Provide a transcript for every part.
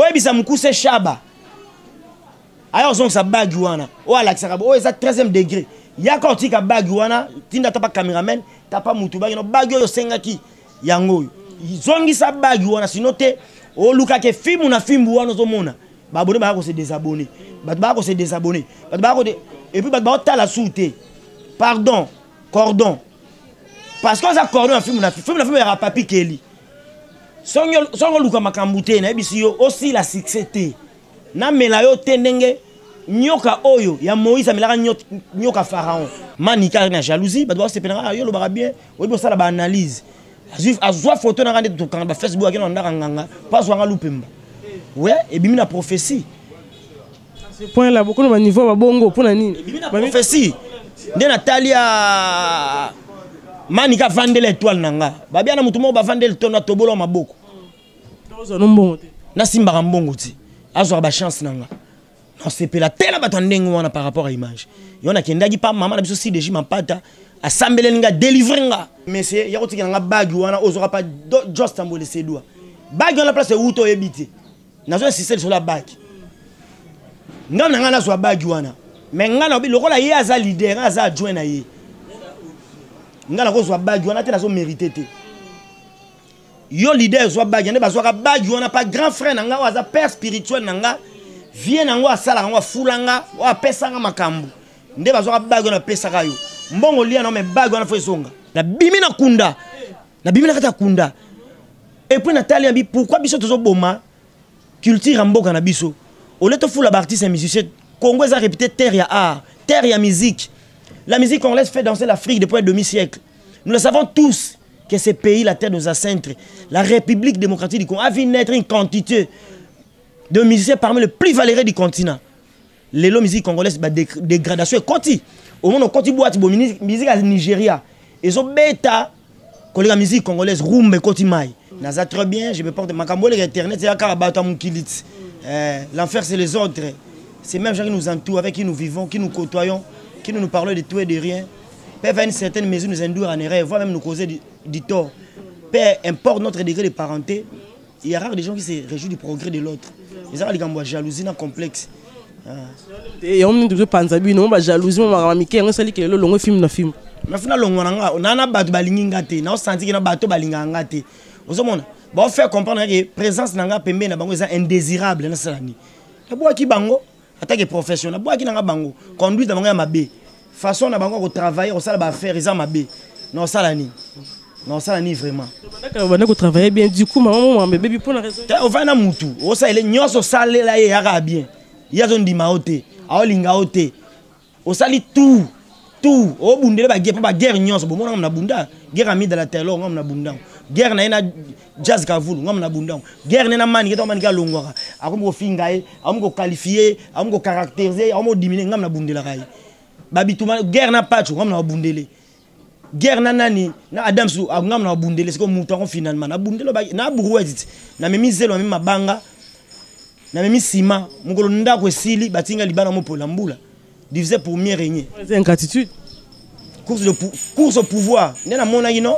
Boyebisa mokuse Shaba aya ozongisa bague wana oyo alakisaka oyo eza 13e degré. Yaka otika bague wana, tinda ta pa cameraman, ta pa mutu bagi no bague oyo osengaki yango oyo. Zongisa bague wana, sino te olukaka fimbu na fimbu wana. Ozomona baabonné baya kose désabonner, bato baya kose désabonner, bato baya kode, et puis bato baotala su te. Pardon, cordon, parce que oza cordon na fimbu na fimbu na fimbu yaka papi keli. Songi oluka makambo te, nayebisi yo, osila succès te, namela yo te ndenge nyoka oyo ya Moïse amelaka nyoka Pharaon. Manika na jalousie, bato basepelaka yo, olobaka bien, oyebi osala baanalyse. Azwa photo nanga nde tokanga bafacebook, akende na ndaka nganga mpo azwanga lupemba we ebimi na prophétie. Ce point là, beaucoup na niveau babongo mpona nini? Ebimi na prophétie nde natali ya Manika avandela étoile na nga. Babia na motu moko bavandela étoile na tobola maboko. Ozwa no mbongo te. Nasimbaka mbongo te, azwaka bachance na nga, nasepela te na bato ya ndenge wana. Par rapport à image yo, nakendaki pa mama na biso CDG Mampata, asambeleli nga, délivre nga. Monsieur, ya kotikela nga bague wana ozwaka pa Jos Tambwele Sedwa. Bague wana, place euta oyebi te. Nazo insiste lisolo ya bague. Nga na nga nazwa bague wana, mais nga na lokola ye aza leader, nga aza adjoint na ye, nga nakozwa bague wana te, nazo mérite te. Yo leader, zwa bague. Nde bazwaka bague wana pa grand frère na nga oyo aza père spirituel na nga, vie na yango asalaka yango, afula nga, oyo apesanga makambo. Nde bazwaka bague wana, apesaka yo mbongo, lia na, mais bague wana faut ezonga. Nabimi na kunda, nabimi na kati ya kunda, et puis natali yabi pourquoi biso tozoboma culture ya mboka na biso ole tofula baartiste ya musicien. Congo eza réputé terre ya art, terre ya musique. La musique congolaise fait danser l'Afrique depuis un demi-siècle. Nous le savons tous que ce pays, la terre de nos ancêtres, la République démocratique du Congo, a vu naître une quantité de musiciens parmi les plus valeureux du continent. Lelo musique congolaise, ba dégradation ekoti. Omona okoti boîte bo, musique ya Nigeria ezobeta koleka musique congolaise. Rumba ekoti mai. Naza très bien, je me porte. Makambo eleka internet eya kaka bato ya mokili ti. L'enfer, c'est les autres, c'est même gens qui nous entourent, avec qui nous vivons, qui nous côtoyons, qui nous nous parlons de tout et de rien, peuvent à une certaine mesure nous induire en erreur, voire même nous causer du tort. Peu importe notre degré de parenté, il y a rare des gens qui se réjouissent du progrès de l'autre. Ezaka likambo ya jalousie na complexe. Yango nini tozopanza bino, bajalousie, makambo mike yango esaliki lelo longo film na film. Mafuna longwa na nga na bato balingi nga te, naosantiki na bato balingaka nga te. Ozomona baofaire comprendre ke présence na nga pembeni na bango eza indésirable. Nasala nini? Nabwaki bango atake profession, nabwaki na nga bango. Conduite na bango ya mabe, façon na bango ya kotravailler, kosala baaffaire eza mabe. Naosala nini? Naosala nini vraiment? Banda kotravailler bien, du coup mama mama bebi mpona raison. Te, ovandi na mutu, osalele nyonso, osalela ye eyaka bien, ye azondima yo te, aolinga yo te. Osali tout tout, obundele baguerre mpo baguerre nyonso bomona ngam na bunda. Guerre ami de la Taylor, ngam na bunda. Guerre na ye na Jazz Kavulu, ngam na bunda. Guerre na ye na Manike, to Manike alongwaka, akomi kofinga ye, akomi koqualifier, akomi kocaractériser, akomi kodiminuer, ngam na bundelaka ye. Babituma guerre na Pacho, ngam na babundele. Guerre na nani, na Adams, ngam na babundele. Sikoyo moto yango finalement nabundele na brouette ti namemi zelo, namemi mabanga, namemi nsima. Mokolo ndako esili, batinga libana mopola mbula. Diviser pour mieux régner. Eza ingratitude. Course au pouvoir nde namonaki. Non,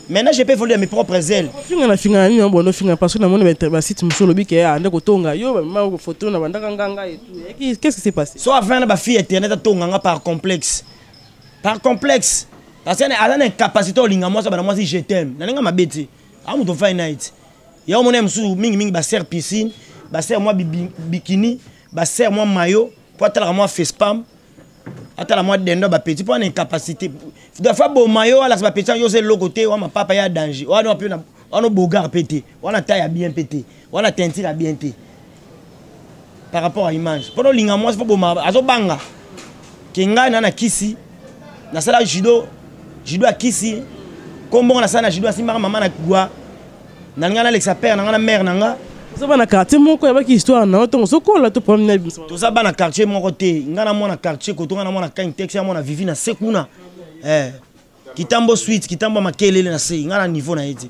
maintenant je peux voler de mes propres ailes. Finga na finga na nini bono finga? Parce que namoni basite mosusu olobi ke ande kotonga yo bamema photo na bandaka nganga et tout. Qu'est-ce qui s'est passé? So avant na bafille internet atonganga par complexe, par complexe, parce que aza na incapacité olinga mwasi, bana mwasi je t'aime na ndenge mabe te. A moto fai night ya omona mosusu mingimingi basere piscine, basere mwa bikini, basere mwa mayo po atalaka mwa fespam, atala mwa dendo ya bapeti mpo ana incapacité. Dafa boma yo, alakisa bapeti yo oza eloko te, wa mapapa ya danger wana mpe wana bogar mpe te, wana taille ya bien mpe te, wana teinture ya bien te. Par rapport à image mpona olinga mwasi mpo boma, azobanga ke ngai na kisi nasala judo, judo ya kisi kombongo nasala na judo, asimbaka mama na gwa na ngai, nalekisa père na ngai na mère na nga. Oza bana quartier moko, yabaki histoire na yo ntongo ozokola to problème na biso? Toza bana quartier moko te. Ngai na mwana quartier koto, ngai na mwana kani texte ya mwana vivi na se kuna, kitambo suite, kitambo ya makelele na se. Ngai na niveau na ye te.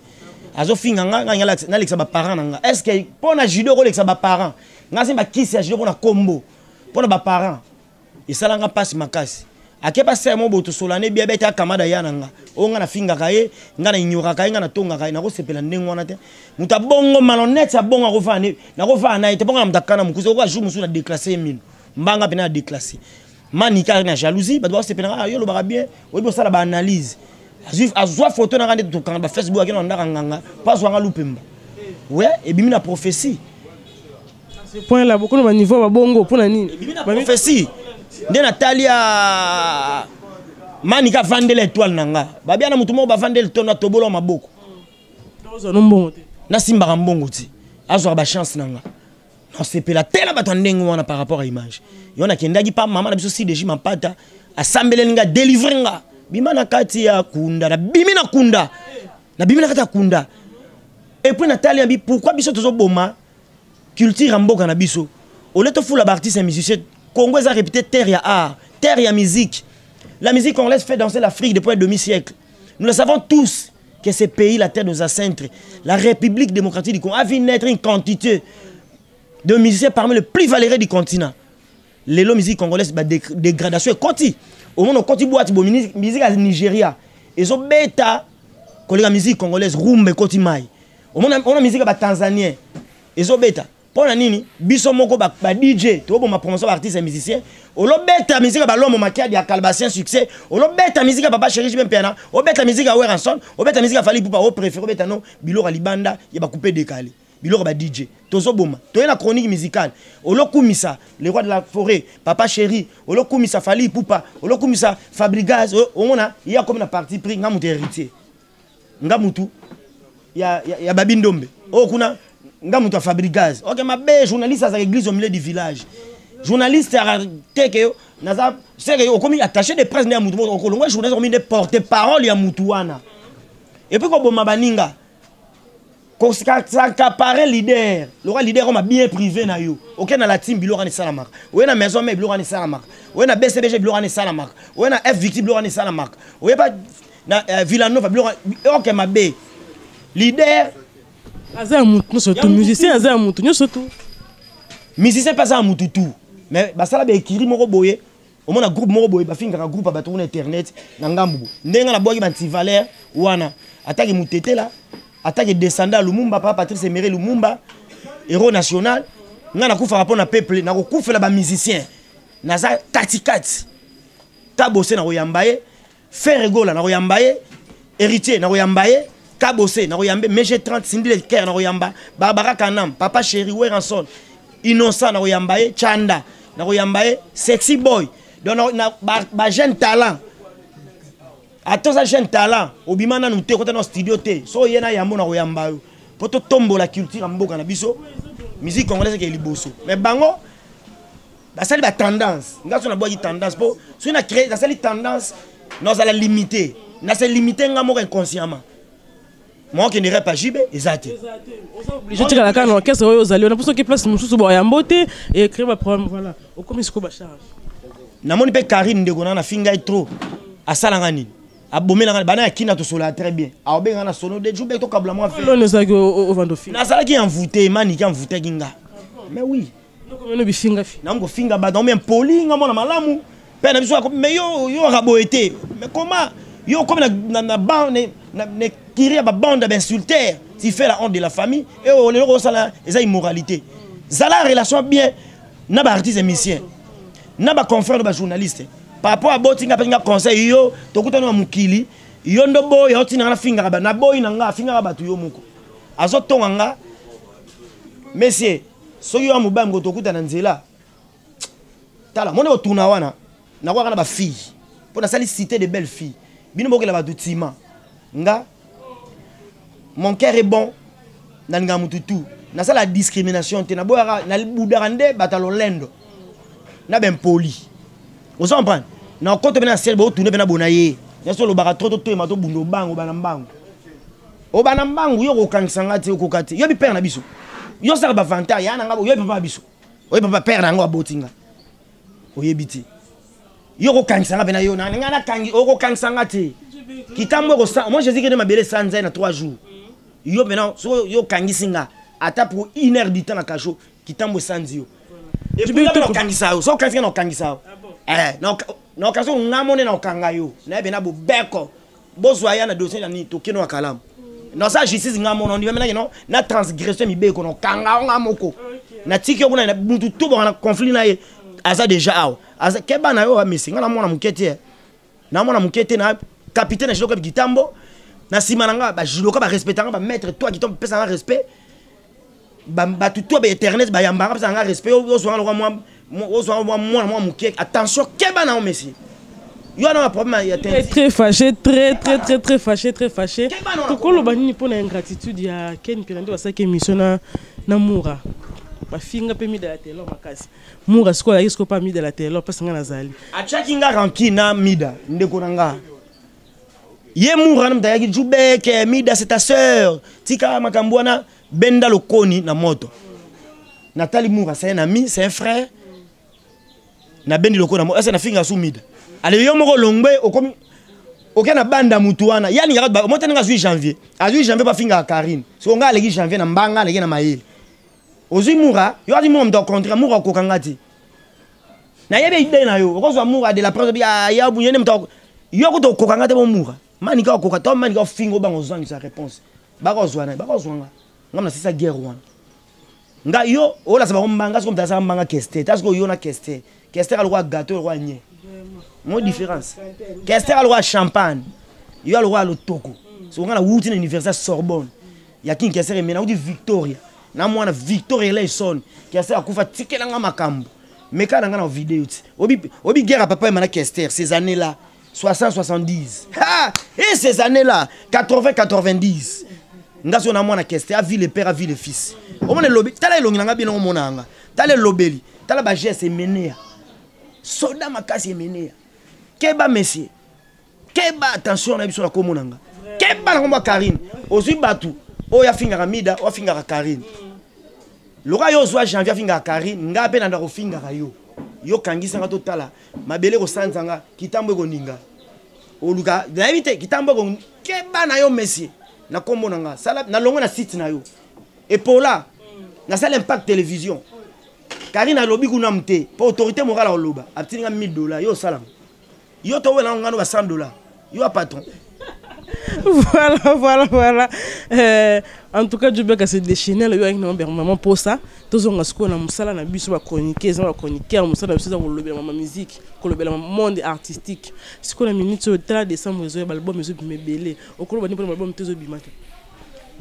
Azofinga nga, ngai nalekisa baparent na nga. Est ce que mpo na judo kolekisa baparent ngai? Simba kisi ya judo mpo na kombo, mpo na baparent esalanga mpasi makasi. Ake pa ser mo boto solane bia beta kamada ya na nga. O nga na fingaka ye, nga na ignoraka ye, nga na tongaka ye, nakosepela ndenge wana te. Moto abongo malhonnête abongo akofana ne, nakofana na ye te, bongo na moto akana mokusi, okoka jour mosusu na déclasser ye mino. Mbanga mpe na déclasser. Manika na jalousie, bato bakosepela nga, yo olobaka bien, oyebi osala ba analyse. Azwa photo na nga nde tokanga ba Facebook akende na ndaka nganga, mpo azwa nga lupemba. Ouais, ebimi na prophétie. Ce point là, beaucoup de niveau ba bongo pona nini? Ebimi na prophétie. Nde natali ya Manika vandela étoile na nga. Babia na mutu moko bavandela étoile na tobolo maboko. Ozwa no mbongo te. Nasimbaka mbongo te. Azwaka ba chance na nga. Nasepela te na bato ya ndenge wana par rapport à image. Yo nakendaki pa mama na biso CDJ Mampata asambeleli nga délivrer nga. Bima na kati ya kunda, na bimi na kunda. Na bimi na kati ya kunda. Et puis natali abi pourquoi biso tozoboma culture ya mboka na biso. Au lieu tofula ba artistes et musiciens, Congo eza réputé terre ya art, terre ya musique. La musique congolaise fait danser l'Afrique depuis un demi-siècle. Nous le savons tous que ce pays, la terre de nos ancêtres, la République démocratique du Congo, a vu naître une quantité de musiciens parmi les plus valeureux du continent. Lelo musique congolaise, ba dégradation ekoti. Au monde okoti boîte bo musique ya Nigeria. Ezo beta kolega musique congolaise rumba ekoti mai. Au monde on a musique ba Tanzanien. Ezo beta. Pona nini biso moko ba DJ to boma promotion ba artistes et musiciens. Olo beta musique ba lomo makiadi ya Calbacien succès. Olo beta musique ya papa chéri JB Mpiana. O beta musique ya Werrason, o beta musique ya Fally Ipupa, o préfère beta non biloko ya libanda ya ba couper décalé. Biloko ba DJ tozo boma. Toye na chronique musicale. Olo kumisa le roi de la forêt, papa chéri, olo kumisa Fally Ipupa, olo kumisa Fabregas, omona ya comme na parti pris nga mutu héritier. Nga mutu ya Babi Ndombe. Oh kuna nga mutu ya Fabregas. OK mabe journaliste azaka église au milieu du village. Journaliste a teke yo naza c'est que okomi attaché de presse ya mutu moko okolongwa journaliste okomi de porte parole ya mutu wana. Et puis ko boma baninga s'accaparer leader le roi leader comme bien privé na yo OK na la team biloko ni salamaka oye na maison mais biloko ni salamaka oye na BCBG biloko ni salamaka oye na F victime biloko ni salamaka oye pas na Villanova biloko OK mabe leader aza ya mutu nyonso tu musicien aza ya mutu nyonso tu musicien pas ya mutu tu mais basala ba écurie moko boye omona groupe moko boye bafingaka groupe ya bato kuna internet na ngambu bo ndenge na bwaki ba antivaleur wana atake mutetela atake descendant Lumumba papa Patrice Emery Lumumba héros national nga nakufaka mpo na peuple nakokufela ba musicien naza katikati Kabose nakoyamba ye Ferre Gola nakoyamba ye Héritier nakoyamba ye Kabose nakoyamba Mg 30 Cindy Le Cœur nakoyamba Barbara Kanam Papa Chéri Werrason Innocent nakoyamba ye Chanda nakoyamba ye Sexy Boy donc na ba jeune talent atoza jeune talent obima nanu te kota na studio te so ye na yambo nakoyamba yo po totombola culture ya mboka na biso musique congolaise ke liboso mais bango basali ba tendance nga so nabwaki tendance po soki na créé nasali tendance nazala limité na se limité nga moko inconsciemment moi okende rep ajibe eza te obligé otikala kaka na orchestre oyo ozali wana mpo soki place mosusu boyambo te e créer ba problème voilà okomi sikoyo ba charge namoni mpe Karine ndeko na nafinga ye trop asalanga nini abomelanga bana ya kina tosolaka très bien aobenga na sono de jube tokabula mwa loni ozalaki ovanda ofinga nazalaki envoûté maniki envoûtaki nga mais oui okomeno bifinga fi nango kofinga bato nango impoli nga mwana malamu mpe na biso mais yo yo akaboye te mais comment yo okomi na bande na kiri ya babande ya bainsultaire tu fais la honte de la famille e oyo lelo kosala eza immoralité zala relation bien na baartiste émisien na baconfrère na bajournaliste par rapport aboti nga apesi nga conseil yo tokutani na mokili yo ndo boya otinanga nafingaka naboyi na nga afingaka bato yo moko azotonga nga monsieur soki yo mobali moko tokuta na nzela tala moni otuna wana nakwaka na bafille mpo nasali cité de belle fille bino bokela bato tima nga mon cœur est bon nalingaka motu tu nasala discrimination te naboyaka nabudaka nde bato ya lolendo na bempoli ozo comprendre na okota mpe na sel bootuna mpe na bona ye nyonso olobaka tro totoyema tobunda obango obana mbango obana mbangu yo okokangisa nga te okoka te yo bi père na biso yo osala bavantage ya na nga oyebi papa biso oyebi papa père na yango aboti nga oyebi te yo okokangisa nga mpe na yo na nga nakangi okokangisa nga te kitambo ekosa moi jésus kende mabele sanza na 3 jours yo mpena soki yo okangisi nga ata pour une heure du temps na cachot kitambo esanzi yo okangisa yo soki okangisi nga na okangisa yo. Eh, na occasion nga mone na okanga yo nayebi na bobeko bozwa ya na dossier na nini tokende wa kalamu nasala justice nga mona ondima menaki no na transgression mibeko na okanga yo nga moko natiki yo kuna na mutu to baka na conflit na ye aza déjà awa aza keba na yo amesi nga na mwana moke te eh. Na mwana moke te, na capitaine ya judoka kitambo na nsima na nga bajudoka barespecta nga, bamaître toi kitambo pesa nga respect, bato to ba internet bayambaka pesa nga respect. Ozwanga lokwa ozwanga mwa mwana mwa moke. Attention, keba na yo monsieur, yo wana ba problème ya très très fâché, très très très très fâché, très fâché. Tokoloba nini mpona ingratitude ya Ken Mpiana? Nde basalaki émission na Mura, bafinga mpe Mida ya Taylor makasi. Mura sikoyo ayaki sikoyo mpa Mida la Taylor, mpasi nga nazali. Atiaki nga rancune na Mida, ndeko na nga. Ye Mura na moto ayaki Jubeke, Mida c'est ta sœur, tika makambo wana, benda lokoni na moto. Natali Mura, c'est un ami, c'est un frère. Nabendi lokoni na moto ese nafinga su Mida. Ale yo moko longwe okomi oke na banda mutu wana ye alingaka moto ndenge azwi janvier, azwi janvier bafingaka Karine. Soko ngai aleki janvier na mbanga, aleki na mayele. Ozwi Mura, yo azi Mura moto akontra Mura, okoka nga te. Nayebi ide na yo, okozwa Mura de la presse obi ya ye nde moto yo kuta okoka nga te. Bo Mura manika okoka to manika ofinga obanga ozwangisa réponse, bakozwa na bakozwa nga nga nasisa guerre wana. Nga yo olasa bango mbanga soko moto asala mbanga kester ta sikoyo yo na kester. Kester alokwa gâteau, alokwa nye mo différence. Kester alokwa champagne, yo alokwa lotoko. Soko nga nawuti na université Sorbonne ya King Kester eme, nauti Victoria na mwana Victoria Eleison. Kester akufa, tikelanga makambo meka na nga na video ti obi, obi guerre ya papa ema na Kester ces années là 60 70, ha! Et ces années là 80 90, nga so na mwana Kester a vu le père, a vu le fils. Omona elobi, tala elongi na nga bino, omona yanga, tala elobeli, tala bageste emenea soda makasi emenea. Keba monsieur, keba, attention na biso na komona nga. Keba na kombo Karine. Ozwi bato oyo afingaka Mida, oyo afingaka Karine. Loka yo ozwa janvier afingaka Karine, nga mpe nanda kofingaka yo. Yo kangisanga, totala mabele kosanza nga kitambo ekoninga oluka nayebi te kitambo eko. Keba na yo monsieur na kombo na nga. Sala nalongwe na site na yo epola, nasala Impact Télévision. Karine alobi kuna te mpo autorité morale aloba atindi nga 1000 $. Yo osalanga yo towela ngano ba 100 $, yo a patron. Voilà. En tout cas, Djubek s'est déchaîné, le young non maman pour ça. Tozonga sikoyo na mosala na biso bachroniqueur, eza bachroniqueur, mosala na biso eza kolobela mama musique, kolobela monde artistique. Sikoyo na minute oyo, tala décembre ezoya, baalbum ezobima ebele. Okoloba nini mpona baalbum te ezobima te?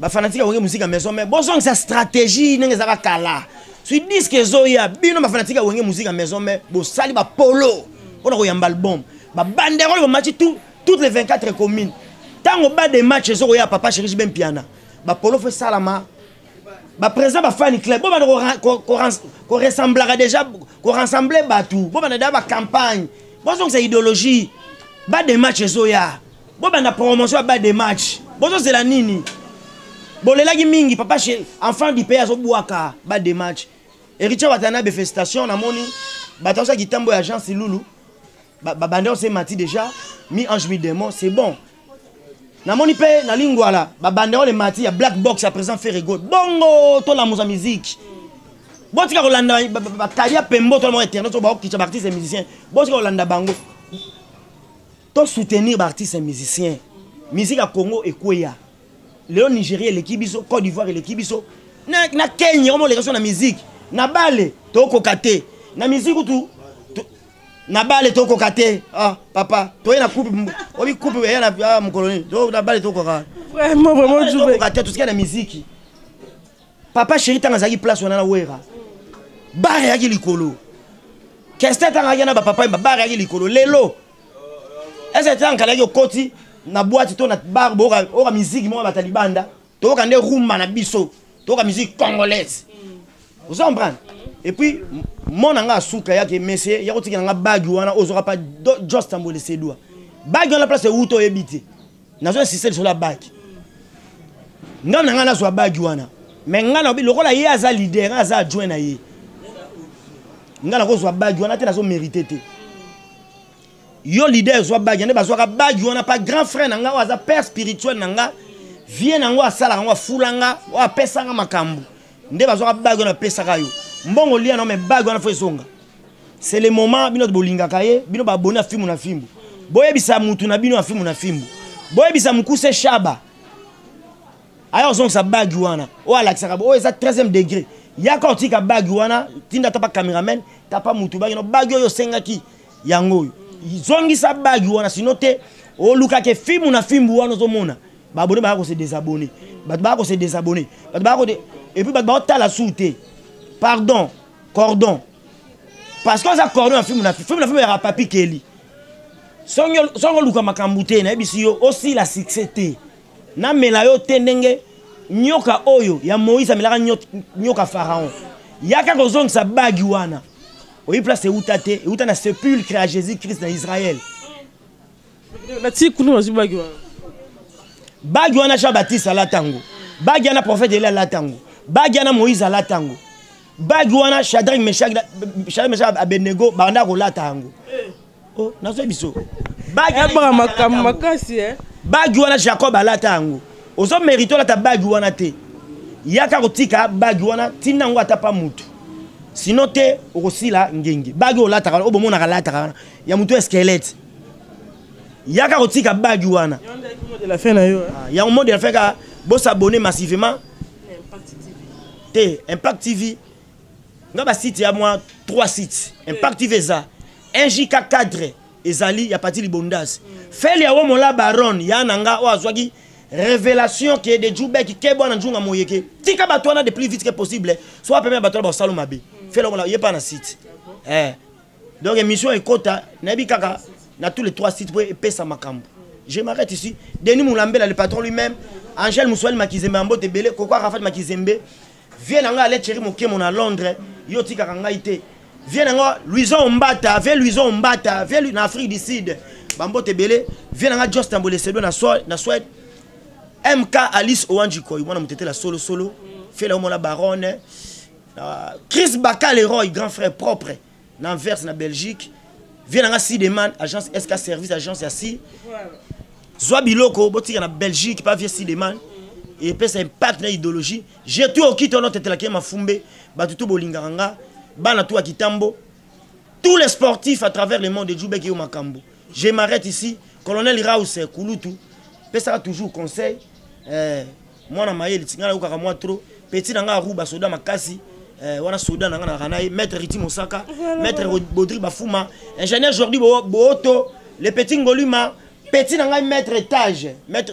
Bafanatike Wenge Musica Maison Mère, bozongisa stratégie ndenge ezaka kala. Soki disque ezoya, bino bafanatike ya Wenge Musica Maison Mère bosali bapolo mpona koyamba album, babanderole bamati tout, toutes les 24 communes. Ntango ba de match ezokoya, papa chéri JB Mpiana, bapolo fo esalama, baprésident bafani club bobanda koressemblaka déjà, korassembler bato, bobanda déjà bacampagne, bozongisa idéologie. Ba de match ezoya, bobanda promotion ya ba de match. Bozozela nini? Bolelaki mingi. Papa chéri enfant du pays azobwaka ba de match. Héritier Watanabe, félicitation. Namoni bato azwaki ntambo ya agence Lulu, babande ose mati déjà mi ange mi démon, c'est bon. Namoni mpe na Lingwala babanderole emati ya Black Box ya président Ferego. Bongo tolamusa musique, botika kolanda bakalia pembo tolamo internet oyo baokitisa baartiste et musicien. Botika kolanda bango, tosoutenir baartiste et musicien. Musique ya Congo ekweya lelo. Nigeria eleki biso, Côte d'Ivoire eleki biso, na Kenya omo oleka biso na musique. Na bale tokoka te, na musique kutu na bale tokoka te. Ah papa, toye na coupe, obi coupe eya na ah, mokolo nini na bale tokoka. Vraiment, vraiment. Tokoka te, tosika na musique. Papa chéri ntango azalaki place wana na Wera, bar eyaki likolo. Kester ntango azalaki na bapapa yemba, bar eyaki likolo. Lelo ese ntango kalaki okoti na boîte to na bar, oyoka musique moko bata libanda, toyoka nde rumba na biso, toyoka musique congolaise. Ozo comprendre? Et puis mona nga asuka yake monsieur ya kotikela nga bague wana ozwaka pa Jos Tambole Sedwa. Bague wana place euta oyebi te. Nazo insiste lisolo ya bague. Nga na nga nazwa bague wana, mais nga na lokola ye aza leader, aza adjoint na ye, nga nakozwa bague wana te, nazo mérite te. Yo leader zwa bague. Nde bazwaka bague wana pa grand frère na nga oyo aza père spirituel na nga, vie na yango asalaka yango, afula nga, oyo apesanga makambo. Nde bazwaka bague wana, apesaka yo mbongo lia na, mais bague wana fo ezonga. C'est le moment bino bolingaka ye, bino baboni ya fimbu na fimbu. Boyebisa mutu na bino ya fimbu na fimbu. Boyebisa mukuse Shaba. Aya ozongisa bague wana. Oyo alakisaka oyo eza 13e degré. Yaka otika bague wana, tinda ta pa cameraman, ta pa mutu bague no bague oyo osengaki yango oyo. Zongisa bague wana sinon te olukaka fimbu na fimbu wana ozomona. Ba abonné ba ko se désabonner. Bato ba ko se désabonner. Bato ba ko et puis bato ba tala sous te. Pardon, cordon. Parce que ça cordon na fimbu na fimbu na fimbu ya papi Kelly. Songo luka makambu te na yebisi yo aussi la succès te. Na mela yo te ndenge nyoka oyo ya Moïse amelaka nyoka Pharaon. Yaka kozongisa bague wana. Oyi place euta te, euta na sépulcre ya Jésus-Christ na Israël. Na ti kuna bazwi bague wana. Bague wana Jean Baptiste alata yango. Bague wana prophète Élie alata yango. Bague wana Moïse alata yango. Bague wana Shadrach Meshach Abednego banda kolata yango. Oh, nazo biso. Bague wana makambo makasi eh. Bague wana Jacob alata yango. Ozo mérite olata bague wana te. Yaka kotika bague wana tina yango ata pa mutu. Sinon te okosila ngenge. Bague olata kana obomona kalata kana ya mutu ya squelette. Yaka kotika bague wana. De la fin na yo. Ya mot de la fin ka bo s'abonner massivement. Impact TV. T Impact TV. Nga ba site ya moi 3 sites. Impact TV za NJK cadre ezali ya parti libondas. Feli ya womola baron ya nanga o azwaki révélation qui est de Djoubek qui est bon njunga moyeke. Tika bato wana de plus vite que possible. Soit permet bato ba salo mabe. Feli womola yé pas na site. Eh. Donc émission ekota nabi kaka na tous les 3 sites pour epesa makambo. Je m'arrête ici. Denis Moulambela le patron lui-même, Angèle Moussouel Makizembe Ambote Belé, Koko Rafat Makizembe. Viens nanga aller chéri mokemo na Londres, yo tika kanga ite. Viens nanga Louison Mbata, viens Louison Mbata, viens na Afrique du Sud. Bambote Belé, viens nanga Just Tambole Sedo na Suède. MK Alice Owanji Koy, mwana mutete la solo solo. Fait la mona baronne. Chris Baka Leroy, grand frère propre. Na Anvers na Belgique. Viens nanga Sideman, agence SK Service, agence ya Si. Zwa biloko botika na Belgique, pas vieux Sideman. Et puis ça impact na idéologie. J'ai tout okito no tetela ke mafumbe, batu tout bolinga nga, bana tout akitambo. Tous les sportifs à travers le monde de Djoubek et Makambo. Je m'arrête ici. Colonel Raus Kulutu, pesa toujours conseil. Moi na mayele tingala ukaka moi trop. Petit nanga Aruba soda makasi. Wana soda nanga na kanai maître Riti Mosaka, maître Baudry Bafuma, ingénieur Jordi Boto, le petit Ngoluma, petit nanga maître étage, maître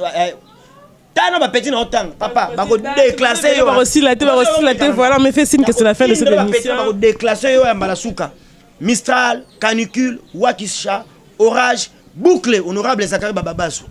tano ba petit na otanga papa bako déclasser yo bako sila te bako sila te voilà mais fait signe que c'est la fin de cette émission bako déclasser yo ya mbala suka. Mistral, canicule, Wakisha, orage, boucle honorable Zakari Bababaso.